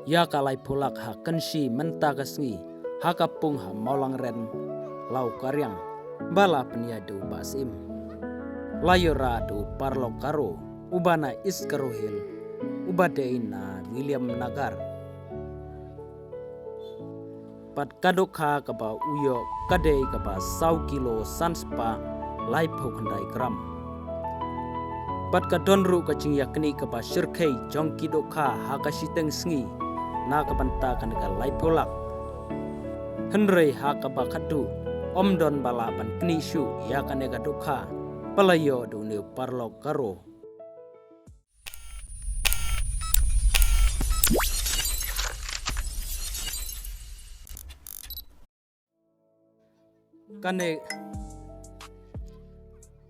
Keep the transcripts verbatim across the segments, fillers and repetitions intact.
ïa ka laiphew lak ha Kynshi mynta ka sngi ha ka pung ha Mawlangren, Lawkariang, ba la pynïaid da u Bah Syiem. La ïoh rah da u paralok Garo uba na East Garo Hills, uba dei na Williamnagar. Bad ka dohkha kaba u ïoh ka dei kaba saw kilo san spah laiphew khyndai gram. Bad ka don ruh ka jingïaknieh kaba shyrkhei jong ki dohkha ha ka shiteng sngi na ka bynta kane ka laiphew lak. Hynrei ha kaba khatduh ym don ba lah ban knieh shuh ïa kane ka dohkha ba la ïoh da une u paralok Garo. Kane,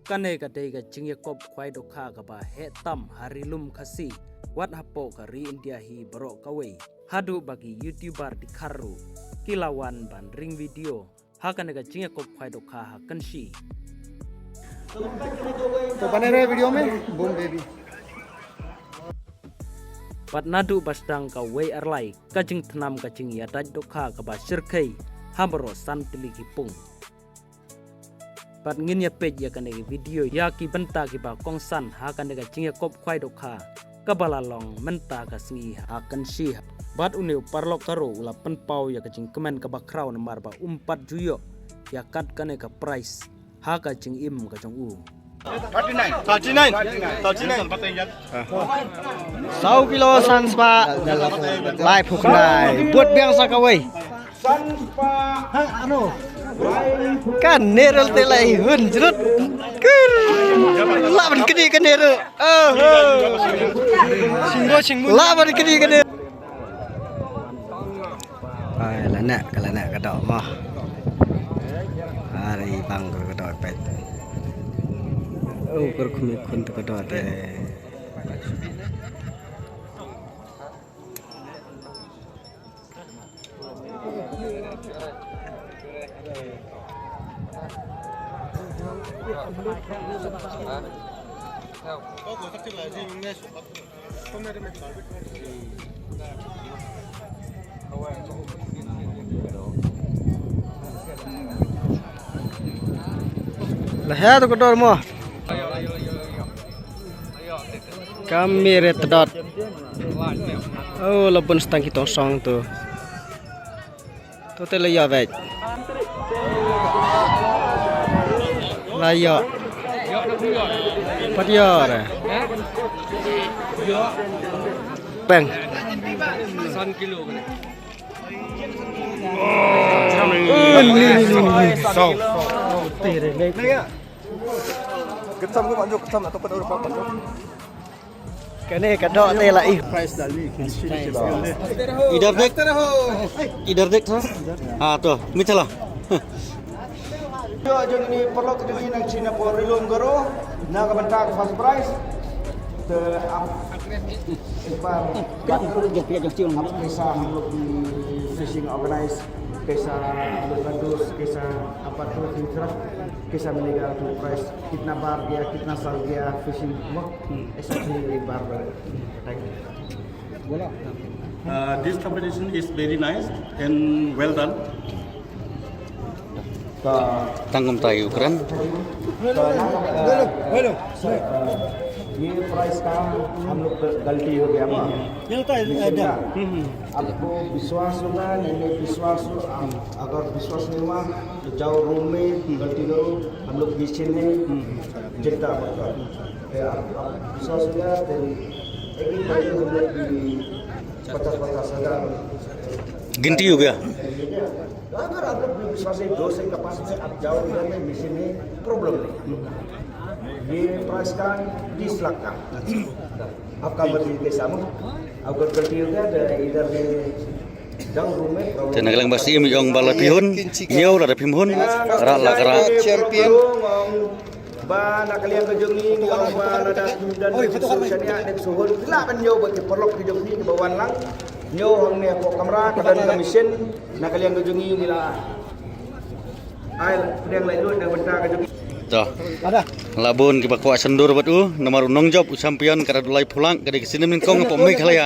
kane ka dei ka jingïakop khwai dohkha kaba heh tam ha ri lum Khasi, wat hapoh ka ri India hi baroh kawei. Haduh ba ki YouTuber dkhar ruh ki la wan ban ring video ha kane ka jingïakop khwai dohkha ha Kynshi. तो बने रहे वीडियो में, बूम बेबी। Bad naduh ba sdang kawei ar lai ka jingthnam ka jingïadait dohkha kaba shyrkhei ha baroh san tylli ki pung. Bad ngin ïa peit ïa kane ka video ïa ki bynta kiba kongsan ha kane ka jingïakop khwai dohkha kaba la long mynta ka sngi ha Kynshi. Bad une u paralok Garo u la pynpaw ïa ka jingkmen kaba khraw namar ba um pat ju ïoh ïa kat kane ka prize ha ka jingim ka jong u. Thirty nine. Thirty nine. Saw kilo san spah laiphew khyndai. Bud biang sa kawei. Kane ruh te la i hun jrut. Kur. Lah ban knieh kane ruh. Oh, oh. Lah ban knieh kane. Ai, la neh, ka la neh ka doh mo. Are bang ka doh peit. Oh, kur khmih khun ka doh te. La he to ka dor mo. Ka mire tdot. Oh, la bun stang ki tong song tu. To te la ïa vet. La ïa. Pat ïa re. Peng. San kilo kane. Ni, ni, ni, ni. Saw. Te re, ni. Ketsam ko manjo ketsam atau pada orang papan. Kane ka doh te la i. Prize dal ni. Idhar dekh. Idhar dekh tha. Ha to, michala. Yo, jong ni paralok jong ni nang China por rilum garo. Na ka bynta ka first prize. Te ap. Par. Kaisa hum log fishing organize. Kaisa hum log ka dost, kaisa apato, kaisa milega tu prize. Kitna bar gaya, kitna sal gaya fishing. Aisa hi ek baar bole. Thank you. Uh, this competition is very nice and well done. Tang kumta ïa u kren. ये प्राइस का हम लोग गलती हो गया। ये होता है, आपको विश्वास होगा, नहीं, नहीं विश्वास हो, आप अगर विश्वास नहीं हुआ तो जाओ रूम में, गलती करो, हम लोग पीछे में, चिंता मत करो। ये आप, आप विश्वास हो गया, फिर एक ही पैसे हम लोग भी पचास पचास हजार। गिनती हो गया। अगर आप लोग भी विश्वास है, दो से के पास में आप जाओ, इधर में मशीन में प्रॉब्लम नहीं। ये प्राइस का बीस लाख का। आपका मर्जी के सामने, अगर गलती हो गया तो इधर में जाओ रूम में, प्रॉब्लम। Te na ka liang ba Syiem i ong ba la phi hun, ñiew lada phim hun, rah la ka rah. Champion. Ba na ka liang ka jong ngi ngi ong ba lada phim don ka jingsngewsih ne ka jingsngewhun, phi lah ban ñiew bad ki paralok ki jong ngi kiba wan lang. Ñiew hangne hapoh kamra ka don ka machine, na ka liang ka jong ngi ngi la ai pdiang laitluid na ka bynta ka jong ngi. To. La bun kiba kwah syndur bad u, namar u nongjop u champion ka da dulai phulak ka dei ka snem nyngkong hapoh Meghalaya.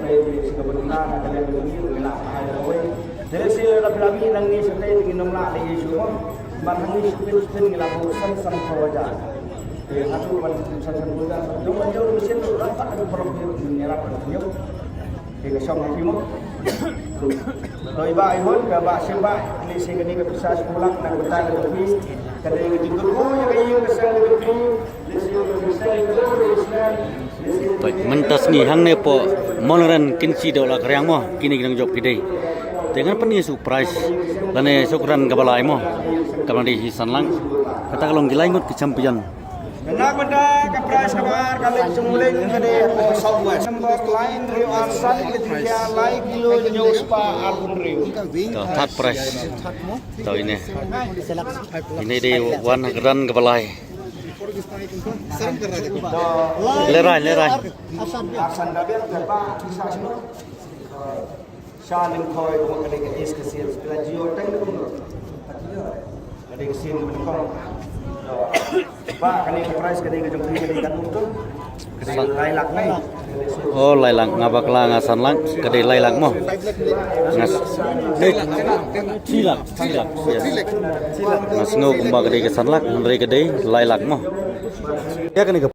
Te shi ka bynta na ka liang ka jong ngi ngi la phai da kawei. Te lehse lada phi la mih nangne shatei te ngin ym lah leh ïa shuh mo. Bad hangne shu pyn shu pyn ngi la buh san san phew hajar. Te haduh ban san san phew hajar. Jong ban jong machine tu la pat ka problem ngi la pat ngi. Te ka shong ha phi mo. Doi bah Ihun, ka bah Shim bah, lehse kane ka pisa shiphew lak na ka bynta ka jong phi. Ka dei ka jingkyrkhu ïa ka ïing ka sem ka jong phi. Lehse ka jingkyrkhu ïa ka jingkyrkhu ïa ka jingkyrkhu. Mynta sngi hangne hapoh Mawlyngren Kynshi Dewlatdkriang mo, kine ki nongjop ki dei. Te ngan pyni ïa u prize lane u kyrdan kaba lai mo. Kaba dei hi san lak. Kata ka long ki lai ngut ki champion. Na ka bynta ka prize kaba ar ka leit shong leit ka dei hapoh South West. Number lai hynriew ar san, ka jingkhia lai kilo hynñiew spah arphew hynriew. To, third prize. To, ine. Ine dei wan ha kyrdan kaba lai. Lerai, lerai. Ar san ka biang ka ba ki sa sino. Sha Lyngkhoi, ka dei ka East Khasi Hills, ka la jio tang ka kumno. Ka dei ka sien ka nyngkong. Ba kane ka prize ka dei ka jong phi ka dei ka kumno. Ka dei lai lak nai. Oh, lai lak, nga bakla nga san lak, ka dei lai lak mo. Nga s-, eh, three lak, three lak. Yes. Nga sngew kumba ka dei ka san lak, hynrei ka dei lai lak mo. Ïa kane ka